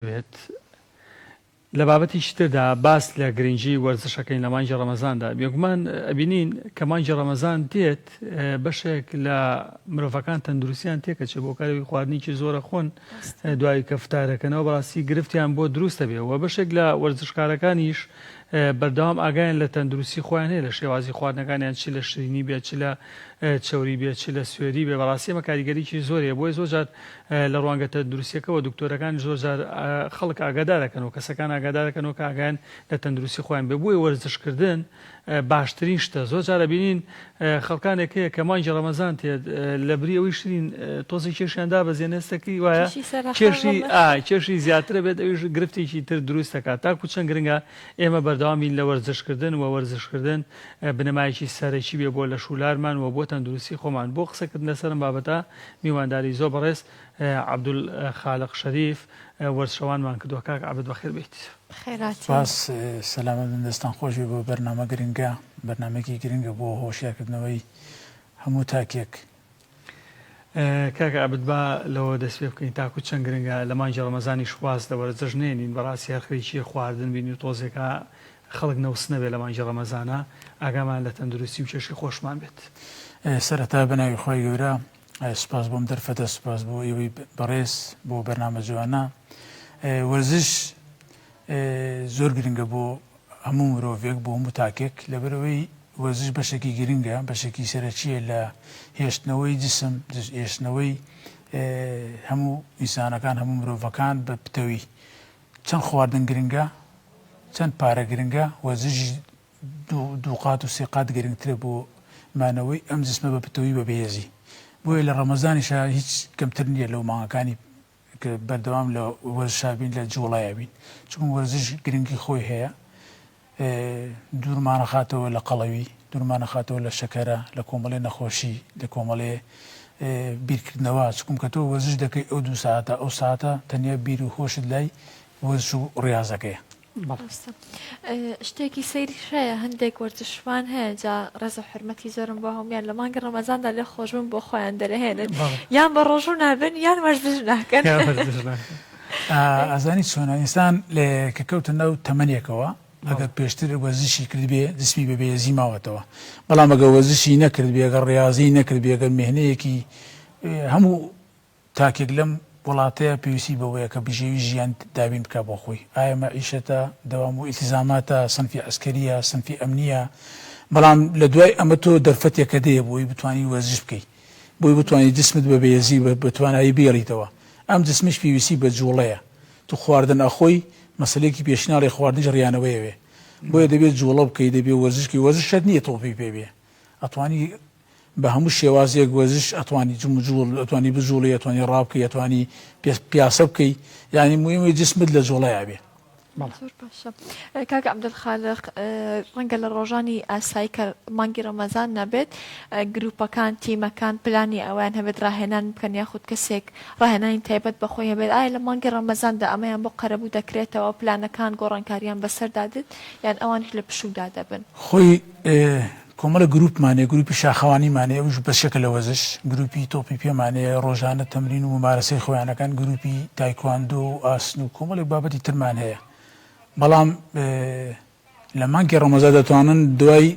بێت. لە بابەتێکی تردا باس لە گرنگی وەرزشەکەین لە مانگی ڕەمەزاندا، بێگومان ئەبینین کە مانگی ڕەمەزان دێت بەشێک لە مرۆڤەکان تەندروستیان تێکەچێت بۆ کارەوەی خواردنێکی زۆرە خۆن دوای کە فتارەکەنەوە بەڕاستی گرفتیان بۆ دروستە بێ و بەشێک لە وەرزشکارەکانیش بەردەوام ئاگایان لە تەندروستی خۆیان هەیە لە شێوازی خواردنەکانیان چ لە شرینی بێت چ لە چەوری بێت چ لە سوێری بێ بەڕاستی ئەمە کاریگەریی زۆری هەیە بۆیە زۆر جار لە ڕوانگە تەندروستیەکەوە دکتۆرەکانیش زۆر جار خەڵک ئاگادار ئەکەن و کەسەکان ئاگادار ئەکەنەوە کە ئاگایان لە تەندروستی خۆیان بێ بۆیە وەرزشکردن باشترین شتە زۆر جار ئەبینین خەڵکانێک هەیە کە مانگی ڕەمەزان تێت لە بری ئەوەی شرین تۆزێک کێشیان دابەزێنێ هەستەکەی وایە کێشی سەرەخە کێشی ئا کێشی زیاترە بێت ئەویش گرفتێکی تر دروست دەکات تاکو چەند گرنگە ئێمە بەردەوام بین لە وەرزشکردن و وەرزشکردن بنەمایەکی سەرەکی بێ بۆ لەش و لارمان و بۆ تەندروستی خۆمان. بۆ قسەکردن لەسەر ئەم بابەتە میوانداری زۆر بەڕێز عەبدولخالق شەریف وەرزشەوانمان کردووە. کاک عەبد بەخێر بێیت. بەخێرهاتن. سوپاس سەلامەت بن دەستان خۆش بێ بۆ بەرنامە گرنگە بەرنامەیەکی گرنگە بۆ هۆشیارکردنەوەی هەموو تاکێک. کاک عەبد با لەوە دەست پێ بکەین تاکو چەند گرنگە لە مانگی ڕەمەزانیش واز لە وەرزش نێنین بەڕاستی هەر خەریکی خواردن بین و تۆزێکا خەڵک نەوس نەبێ لە مانگی ڕەمەزانا ئاگامان لە تەندروستی و کێشی خۆشمان بێت. سەرەتا بەناوی خوای گەورە سوپاس بۆم دەرفەتە سوپاس بۆ ئێوەی بەڕێز بۆ بەرنامە جوانە وەرزش زۆر گرنگە بۆ هەموو مرۆڤێک بۆ هەموو تاکێک لەبەرئەوەی وەرزش بەشێکی گرنگە بەشێکی سەرەکیە لە هێشتنەوەی جسم هێشتنەوەی هەموو ئینسانەکان هەموو مرۆڤەکان بە پتەوی چەند خواردن گرنگە چەند پارە گرنگە وەرزشی دووقات و سێقات گرنگترە بۆ مانەوەی ئەم جسمە بە پتەوی بە بەهێزی بۆیە لە ڕەمەزانیشا هیچ کەمتر نییە لەو مانگەکانی کە بەردەوام لە وەرزشا بین لە جوڵەیا بین چونکە وەرزش گرنگی خۆی هەیە دوورمانەخاتەوە لە قەڵەوی دوورمانەخاتەوە لە شەکەرە لە کۆمەڵێ نەخۆشی لە کۆمەڵێ بیرکردنەوە چکم کە تۆ وەرزش دەکەی ئەو دوو ساعتە ئەو ساعتە تەنیا بیر و هۆشت لای وەرزش و ڕاضەکەیە. ڕاستە شتێکی سەیریش هەیە هەندێک وەرزشوان هەیە جا ڕێز و حورمەتی زۆرم بۆ هەموویان لە مانگی ڕەمەزاندا لێ خۆشبوون بۆ خۆیان دەرەهێنن یان بە ڕۆژوو نابن یان وەرزش ناکەن. ئەزانی چۆنە ئینسان کە کەوتە ناو تەمەنێکەوە ئەگەر پێشتر وەرزشی کردبێ جسمی بە بەهێزی ماوەتەوە بەڵام ئەگەر وەرزشی نەکردبێ ئەگەر ڕاضی نەکردبێ ئەگەر مهنەیەکی هەموو تاکێک لەم وڵاتەیا پێویستی بەوەیە کە بژێوی ژیان دابین بکا بۆ خۆی، ئایا مەعیشەتە، دەوام و ئیلتیزاماتە، سنفی عەسکەرییە، سنفی ئەمنییە، بەڵام لە دوای ئەمە تۆ دەرفەتێکە دێ بۆی بتوانی وەرزش بکەی، بۆی بتوانی جسمت بە بەهێزی و بە توانایی بهێڵیتەوە، ئەم جسمەش پێویستی بە جووڵەیە، تۆ خواردن ئەخۆی، مەسەلەیەکی پێشیناڵی خواردنیش ڕیانەوەی ئەوێ، بۆیە دەبێ جووڵە بکەی، دەبێ وەرزش بکەی، وەرزش شەرت نییە تۆپی پێ بێ، ئەتوانی بە هەموو شێوازێک وەرزش ئەتوانی جموجوڵ ئەتوانی بجوڵی ئەتوانی ڕابکەی ئەتوانی پیاسە بکەی یانی مویمە جسمت لە جوڵەیا بێ. زۆر باشە کاک عەبدولخالق ڕەنگە لە ڕۆژانی ئاسایی کە مانگی ڕەمەزان نەبێت گروپەکان تیمەکان پلانی ئەویان هەبێت ڕاهێنان بکەن یاخود کەسێک ڕاهێنانی تایبەت بە خۆی هەبێت ئایا لە مانگی ڕەمەزاندا ئەمەیان بۆ قەرەبوو دەکرێتەوە پلانەکان گۆڕانکاریان بەسەردا دێت یان ئەوانیش لە پشوودا دەبن؟ خۆی کۆمەڵێک گروپمان هەیە، گروپی شاخەوانیمان هەیە، ئەویش بەشێکە لە وەرزش، گروپی تۆپی پێمان هەیە، ڕۆژانە تەمرین و مومارەسەی خۆیان ئەکەن، گروپی تایکواندۆ و ئاسن و کۆمەڵێک بابەتی ترمان هەیە، بەڵام لە مانگی ڕەمەزان دەتوانن دوای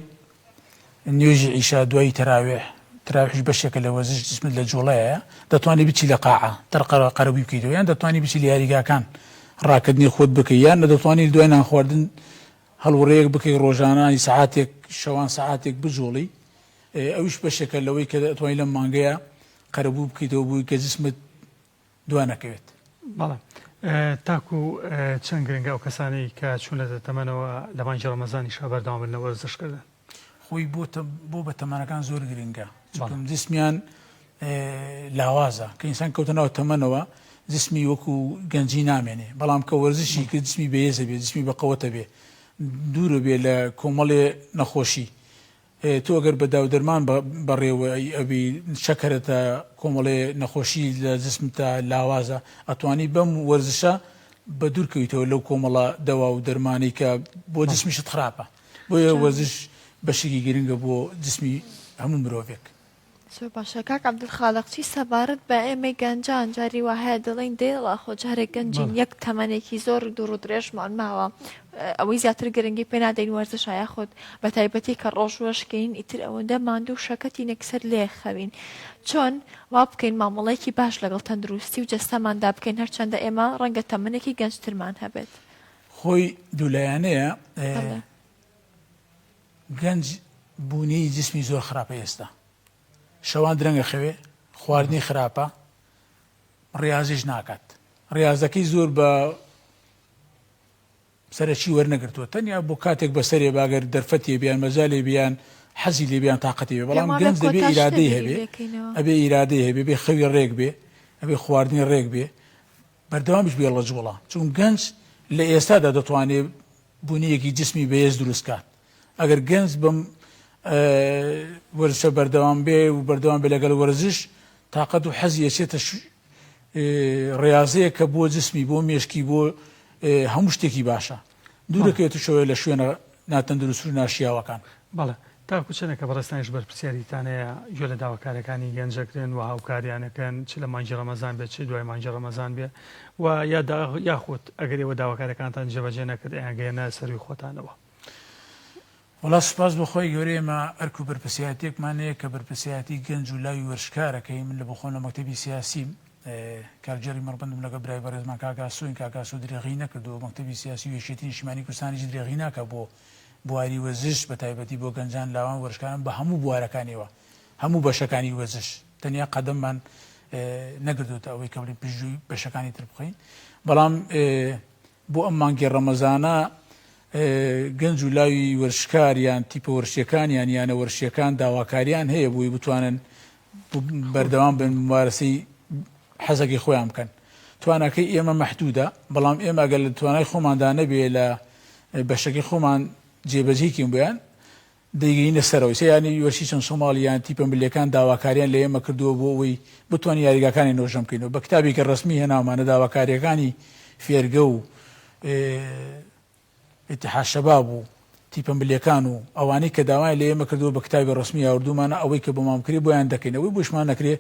نوێژی عیشا دوای تەراویح، تەراویحیش بەشێکە لە وەرزش جسمت لە جوڵەیە، دەتوانی بچی لە قاعە تەر قەرەبووی بکەیتەوە، یان دەتوانی بچی لە یاریگاکان ڕاکردنی خۆت بکەی، یان دەتوانی دوای نانخواردن هەڵوڕەیەک بکەی ڕۆژانانی سەعاتێک شەوان سەعاتێک بجوڵی ئەویش بەشێکە لەوەی کە ئەتوانی لەم مانگەیە قەرەبوو بکەیتەوە بووی کە جسمت دوا نەکەوێت. بەڵێ تاکو چەند گرنگە ئەو کەسانەی کە چوونەتە تەمەنەوە لە مانگی ڕەمەزانیشا بەردەوام بن لە وەرزش کردن؟ خۆی بۆ بۆ بە تەمەنەکان زۆر گرنگە چونکە جسمیان لاوازە کە ئینسان کەوتە ناو تەمەنەوە جسمی وەکو گەنجی نامێنێ بەڵام کە وەرزشی کرد جسمی بەهێزە بێ جسمی بەقەوەتە بێ دوورە بێ لە کۆمەڵێ نەخۆشی تۆ ئەگەر بە داودەرمان بەڕێوە ئەبی شەکەرەتە کۆمەڵێ نەخۆشی لە جسمتە لاوازە ئەتوانی بەم وەرزشە بە دوور کەویتەوە لەو کۆمەڵە دەوا و دەرمانی کە بۆ جسمیشت خراپە بۆیە وەرزش بەشێکی گرنگە بۆ جسمی هەموو مرۆڤێک. زۆر باشە کاک عەبدولخالق چی سەبارەت بە ئێمەی گەنجان جاری وا هەیە دەڵێین دەیڵا خۆ جارێک گەنجین یەک تەمەنێکی زۆر دوور و درێژمان ماوە ئەوەی زیاتر گرنگی پێ نادەین وەرزشە یاخود بە تایبەتی کە ڕۆژ وەشکین ئیتر ئەوەندە ماندوو و شەکەتین یەکسەر لێ خەوین چۆن وا بکەین مامەڵەیەکی باش لەگەڵ تەندروستی و جەستەماندا بکەین هەرچەندە ئێمە ڕەنگە تەمەنێکی گەنجترمان هەبێت؟ خۆی دوولایەنەیە گەنج بوونی جسمی زۆر خراپە ئێستا شەوان درەنگ ئەخەوێ خواردنی خراپە ڕاضیش ناکات ڕاضەکەی زۆر بە سەرەکی وەرنەگرتووە تەنیا بۆ کاتێک بەسەرێ باگەر دەرفەتێ بیان مەجالێ بیان حەزی لێ بیان تااقەتی بێ بەڵام گەنج دەبێ ئیرادەی هەبێ ئەبێ ئیرادەی هەبێ بێ خەوی ڕێک بێ ئەبێ خواردنی ڕێک بێ بەردەوامیش بێ ڵە جوڵە چون گەنج لە ئێستادا دەتوانێ بونیەکی جسمی بەهێز دروست کات ئەگەر گەنج بەم وەرزشە بەردەوام بێ و بەردەوام بێ لەگەڵ وەرزش تاقەت و حەزی ئەچێتە ڕاضەیە کە بۆ جسمی بۆ مێشکی بۆ هەموو شتێکی باشە دوورەکەوێت شەوەیە لە شوێنە ناتەندروست و ناشیاوەکان. بەڵێ تاکو چەنێکە بەڕێزتانیش بەرپرسیاریتان هەیە گوێ لە داواکاریەکانی گەنج ئەگرن و هاوکاریان ئەکەن چ لە مانگی ڕەمەزان بێت چ دوای مانگی ڕەمەزان بێ و یا یاخود ئەگەر ئێوە داواکاریەکانتان جێبەجێ نەکرد ئەیانگەیەنە سەروی خۆتانەوە؟ وەڵا سوپاس بۆ خوای گەورە ئێمە ئەرک و بەرپرسیارەتیەکمان هەیە کە بەرپرسیارەتی گەنج و لاوی وەرزشکارەکەی من لە بۆخۆم لە مەکتەبی سیاسیم کارگێڕی مەڵبەندم لەگەڵ برای بەڕێزمان کاک ئاسۆین کاک ئاسۆ درێغی نەکردووە مەکتەبی سیاسی و یەکێتی نیشتیمانی کوردستانیش درێغی ناکا بۆ بواری وەرزش بە تایبەتی بۆ گەنجان لاوان وەرزشکاران بە هەموو بوارەکانیەوە هەموو بەشەکانی وەرزش تەنیا قەدەممان نەگرتووتە ئەوەی کە بڵێین پشتگوێی بەشەکانی تر بخەین بەڵام بۆ ئەم مانگی ڕەمەزانە گەنج و لاوی وەرزشکار یان تیپە وەرزشیەکان یان یانە وەرزشیەکان داواکاریان هەیە بۆی بتوانن بەردەوام بن ممارەسەی حەزەکەی خۆیان بکەن تواناکەی ئێمە مەحدودە بەڵام ئێمە ئەگەر لە توانای خۆماندا نەبێ لە بەشەکەی خۆمان جێبەجێکین بۆیان دەیگەینە سەرەوە ئیستا یانی وەرشی چەند سۆماڵی یان تیپە ملیەکان داواکاریان لە ئێمە کردووە بۆ ئەوەی بتوانین یاریگاکانی نۆژەن بکەینەوە بە کتابێکی ڕەسمی هێناومانە داواکاریەکانی فێرگە و ئیتحاد شەباب و تیپە ملیەکان و ئەوانەی کە داوایان لە ئێمە کردووە بە کتابی ڕەسمی هاوردوومانە ئەوەی کە بۆمان بکرێ بۆیان دەکەین ئەوەی بۆشمان نەکرێ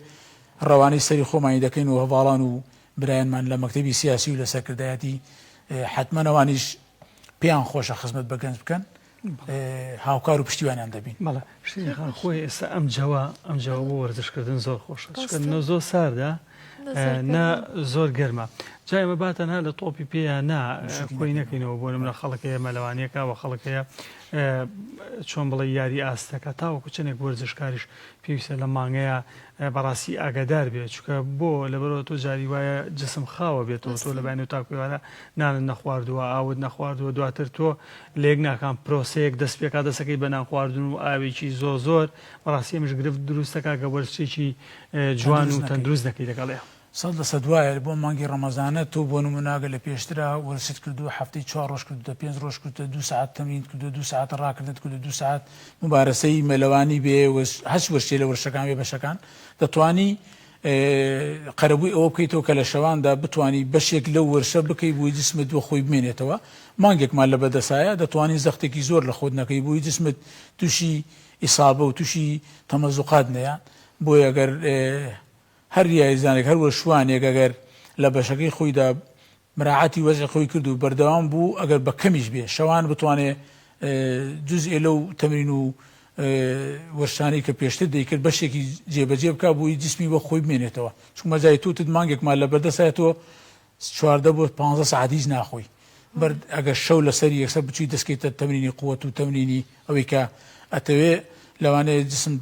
ڕەوانەی سەری خۆمانی دەکەین و هەڤاڵان و برایانمان لە مەکتەبی سیاسی و لە سەرکردایەتی حەتمەن ئەوانیش پێیان خۆشە خزمەت بە گەنج بکەن هاوکار و پشتیوانیان دەبین. بەڵێ شیرین خان خۆی ئێستا ئەم جەوە ئەم جەوە بۆ وەرزشکردن زۆر خۆشە چونکە نە زۆر ساردە نە زۆر گەرمە جا ئێمە با تەنها لە تۆپی پێیان نا کۆی نەکەینەوە بۆ نمونە خەڵک هەیە مەلەوانیەکە و خەڵک هەیە چۆن بڵێ یاری ئاستەکە تاوەکو چەندێک وەرزشکاریش پێویستە لە مانگەیە بەڕاستی ئاگادار بێت چونکە بۆ لەبەرئەوە تۆ جاری وایە جسم خاوە بێتەوە تۆ لە بەیانی تاکو ئێوارە نانت نەخواردووە ئاوت نەخواردووە دواتر تۆ لە یەک ناکام پرۆسەیەک دەست پێکا دەسەکەی بە نان خواردن و ئاوێکی زۆر زۆر بەڕاستی ئەمش گرفت دروست دەکا کە وەرزشێکی جوان و تەندروست نەکەی لەگەڵیا. 100% وایە بۆ مانگی ڕەمەزانە تۆ بۆ نمونە ئەگەر لە پێشترا وەرزشت کردووە هەفتەی چوار ڕۆژ کردووتە پێنج ڕۆژ کردووتە دوو سەعات تەمرینت کردووە دوو سەعات ڕاکردنت کردووە دوو سەعات موبارەسەی مەلەوانی بێ هەچ وەرزشێ لە وەرزشەکان بێ بەشەکان دەتوانی قەرەبووی ئەوە بکەیتەوە کە لە شەواندا بتانی بەشێک لەو وەرشە بکەی بووی جسمت بۆ خۆی بمێنێتەوە مانگێکمان لە بەدەسایە دەتوانین زەختێکی زۆر لە خۆت نەکەی بووی جسمت تووشی ئیسابە و تووشی تەمەزوقات نەیە بۆیە گەر هەر یاریزانێک هەر وەرشوانێک ئەگەر لە بەشەکەی خۆیدا مراعاتی وەزعی خۆی کرد و بەردەوام بوو ئەگەر بە کەمیش بێ شەوان بتوانێ جوزئێ لەو تەمرین و وەرشانەی کە پێشتر دەیکرد بەشێکی جێبەجێ بکا بۆی جسمی وەک خۆی بمێنێتەوە چونکە مەجای توتت مانگێکمان لە بەردەسایە تۆ 14 بۆ 15 سەعات هیچ ناخۆی بەر ئەگەر شەو لەسەری یەکسەر بچووی دەستکەیتە تەمرینی قوت و تەمرینی ئەوەی کە ئەتەوێ لەوانەیە جسم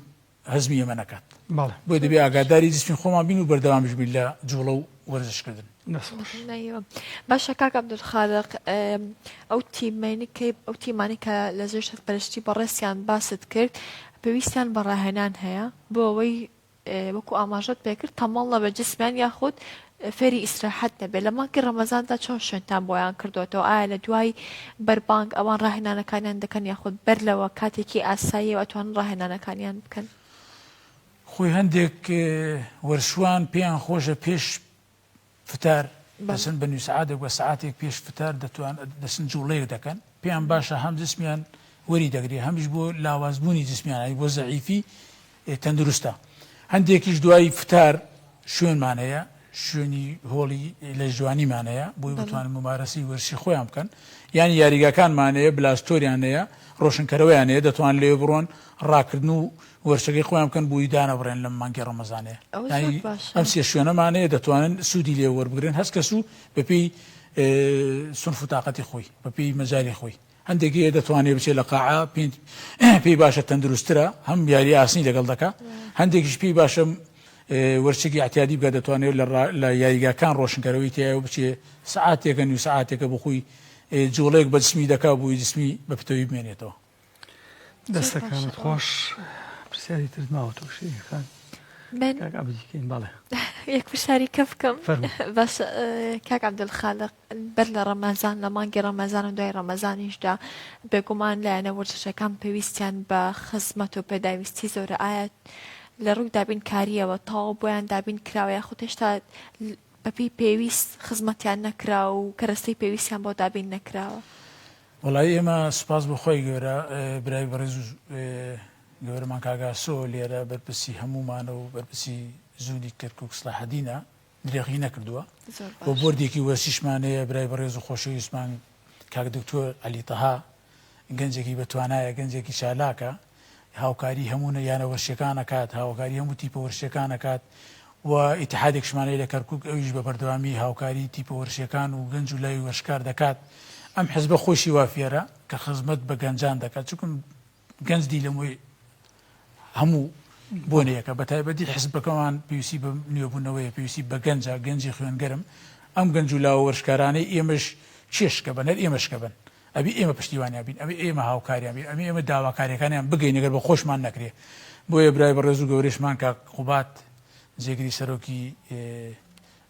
هەزمی ئێمە نەکات. بەڵێ. بۆیە دەبێ ئاگاداری جسمی خۆمان بین و بەردەوامیش بین لە جوڵە و وەرزش کردن. دەست خۆش. باشە کاک عەبدولخالق ئەو تیمەی کە ئەو تیمانەی کە لە ژێر سەرپەرشتی بەڕێزیان باست کرد پێویستیان بە ڕاهێنان هەیە بۆ ئەوەی وەکو ئاماژەت پێکرد تەمەڵ نەبێت جسمیان یاخود فێری ئیسراحەت نەبێت لە مانگی ڕەمەزاندا چۆن شوێنتان بۆیان کردۆتەوە ئایا لە دوای بەربانگ ئەوان ڕاهێنانەکانیان دەکەن یاخود بەر لەوە کاتێکی ئاساییەوە ئەتوانن ڕاهێنانەکانیان بکەن؟ خۆی هەندێک وەرشوان پێیان خۆشە پێش فتار دەچن بە نیو سەعاتێک بە سەعاتێک پێش فتار دەتوان دەچن جوڵەیەک دەکەن پێیان باشە هەم جسمیان وەری دەگرێ هەمیش بۆ لاوازبوونی جسمیان بۆ زەعیفی تەندروستە. هەندێکیش دوای فتار شوێنمان هەیە، شوێنی هۆڵی لەشجوانیمان هەیە بۆی بتوانن مومارەسەی وەرزشی خۆیان بکەن، یان یاریگاکانمان هەیە بلاستۆریان هەیە، ڕۆشنکەرەوەیان هەیە دەتوانن لەوێ بڕۆن ڕاکردن و وەرزشەکەی خۆیان بکەن بۆی دانەبڕێن لەم مانگی ڕەمەزانەیە. یانی ئەم سێ شوێنەمان هەیە دەتوانن سوودی لێ وەربگرن هەر کەس و بەپێی سنف و تاقەتی خۆی بەپێی مەجالی خۆی. هەندێک هەیە دەتوانێت بچێت لە قاعە پێی باشە تەندروستترە هەم یاری ئاسنی لەگەڵ دەکا هەندێکیش پێی باشە وەرچێکی اعتیادی بکە دەتوانێت لە یاریگاکان ڕۆشنکەرەوەی تایە و بچێ سعاتێکە نیو سعاتێکە بخۆی جوڵەیەک بە جسمی دەکا بۆی جسمی بە پتەوی بمێنێتەوە. دەستەکانت خۆش پرسیاری ترت ماوە تۆ شیرین خان؟ من کاک عەبدی کەین بەڵێ. یەک پرسیاری کە بکەم باش کاک عەبدولخالق بەر لە ڕەمەزان لە مانگی ڕەمەزان و دوای ڕەمەزانیشدا بێگومان لایەنە وەرزشەکان پێویستیان بە خزمەت و پێداویستی زۆرە ئایا لە ڕووی دابینکارییەوە تەواو بۆیان دابین کراوە یاخود هێشتا بەپێی پێویست خزمەتیان نەکراوە و کەرەستەی پێویستیان بۆ دابین نەکراوە؟ وەڵایی ئێمە سوپاس بۆ خوای گەورە برای بەڕێز و گەورەمان کاک ئاسۆ لێرە بەرپرسی هەموومانە و بەرپرسی زوونی کەرکوک سڵاحەدینە درێغی نەکردووە و بۆردێکی وەرزشیشمان هەیە برای بەڕێز و خۆشەویستمان کاک دکتۆر عەلی تەها گەنجێکی بەتوانایە گەنجێکی چالاکە هاوکاری هەموو یانە وەرزشیەکان ئەکات، هاوکاری هەموو تیپە وەرزشیەکان ئەکات و ئیتیحادێکشمان هەیە لە کەرکوک ئەویش بە بەردەوامی هاوکاری تیپە وەرزشیەکان و گەنج و لاوی وەرزشکار دەکات، ئەم حزبە خۆیشی وا فێرە کە خزمەت بە گەنجان دەکات چونکم گەنج دیلەمۆی هەموو بۆنەیەکە بە تایبەتی حزبەکەمان پێویستی بە نوێبوونەوەیە پێویستی بە گەنجە گەنجی خوێنگەرم ئەم گەنج و لاوە وەرزشکارانەی ئێمەش کێ شکەبەن هەر ئێمە شکەبەن ئەبێ ئێمە پشتیوانیان بین، ئەبێ ئێمە هاوکاریان بین، ئەبێ ئێمە داواکاریەکانیان بگەین ئەگەر بە خۆشمان نەکرێ. بۆیە برای بەڕێز و گەورەیشمان کاک قوباد جێگری سەرۆکی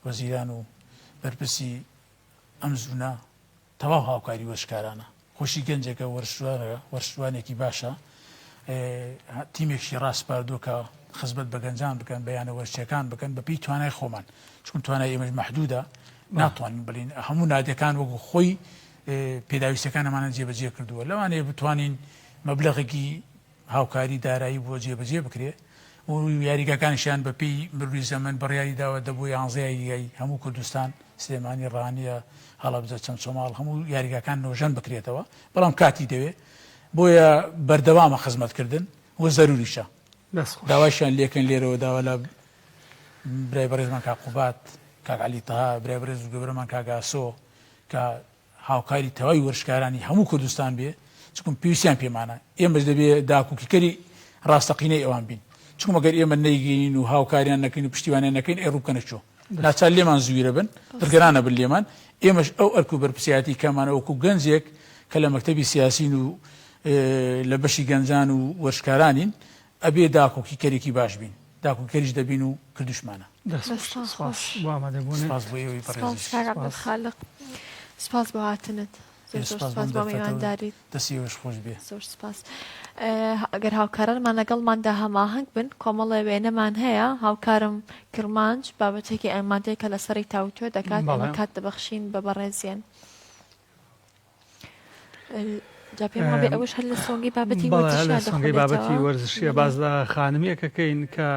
وەزیران و بەرپرسی ئەم زونە تەواو هاوکاری وەرزشکارانە. خۆشی گەنجێکە وەرزشوانێکی باشە، تیمێکشی ڕاسپاردووە کە خزمەت بە گەنجان بکەن، بە یانە وەرزشیەکان بکەن بەپێی توانای خۆمان، چون توانای ئێمەش مەحدودە ناتوانین بڵێین هەموو نادیەکان وەکو خۆی پێداویستیەکانمانە جێبەجێ کردووە لەوانەیە بتوانین مەبلەغێکی هاوکاری دارایی بۆ جێبەجێ بکرێ و یاریگاکانیشیان بە پێی مروری زەمەن بڕیاری داوە دەبوو یانزە یاریگای هەموو کوردستان سلێمانی ڕانیە هەڵەبجە چەمچەماڵ هەموو یاریگاکان نۆژەن بکرێتەوە بەڵام کاتی دەوێ بۆیە بەردەوامە خزمەتکردن و زەروریشە داواشیان لێکەن لێرەوە داوا لە برای بەڕێزمان کاک قوباد کاک عەلی تەها برای بەڕێز و گەورەمان کاک ئاسۆ کە هاوکاری تەواوی وەرزشکارانی هەموو کوردستان بێ چکم پێویستیان پێمانە ئێمەش دەبێ داکۆکیکەری ڕاستەقینەی ئەوان بین چکم ئەگەر ئێمە نەیگەین و هاوکاریان نەکەین و پشتیوانیان نەکەین ئەی ڕووبکەنە چۆ ناچار لێمان زویرە بن دڵگەرانە بن لێمان ئێمەش ئەو ئەرک و بەرپرسیارەتی کەمانە وەکو گەنجێک کە لە مەکتەبی سیاسین و لە بەشی گەنجان و وەرزشکارانین ئەبێ داکۆکیکەرێکی باش بین داکۆکیکەریش دەبین و کردوشمانە. دەست خۆش دەستان سپاس خۆش. بۆ ئامادەبوونت. سپاس بۆ ئێوەی سپاس بەڕێزیش. کاک سپاس. عەبدولخالق سپاس بۆ هاتنت زۆر زۆر سپاس سپاس بۆم بۆ دەرفەتە و میوانداریت. دەستی ئێوەش خۆش بێ. زۆر سپاس. ئەگەر هاوکارانمان لەگەڵماندا هەماهەنگ بن کۆمەڵێ وێنەمان هەیە هاوکارم کرمانج بابەتێکی ئامادەیە کە لەسەری تاوتوێ دەکات ئێمە بەڵێ. کات دەبەخشین بە بەڕێزیان. جا پێم وابێ ئەوەش هەر لە سۆنگەی بابەتی بەڵێ هەر لە وەرزشیا سۆنگەی بابەتی دەخولێتەوە. وەرزشیە بەڵێ. باس لە خانمیەکەکەین کە.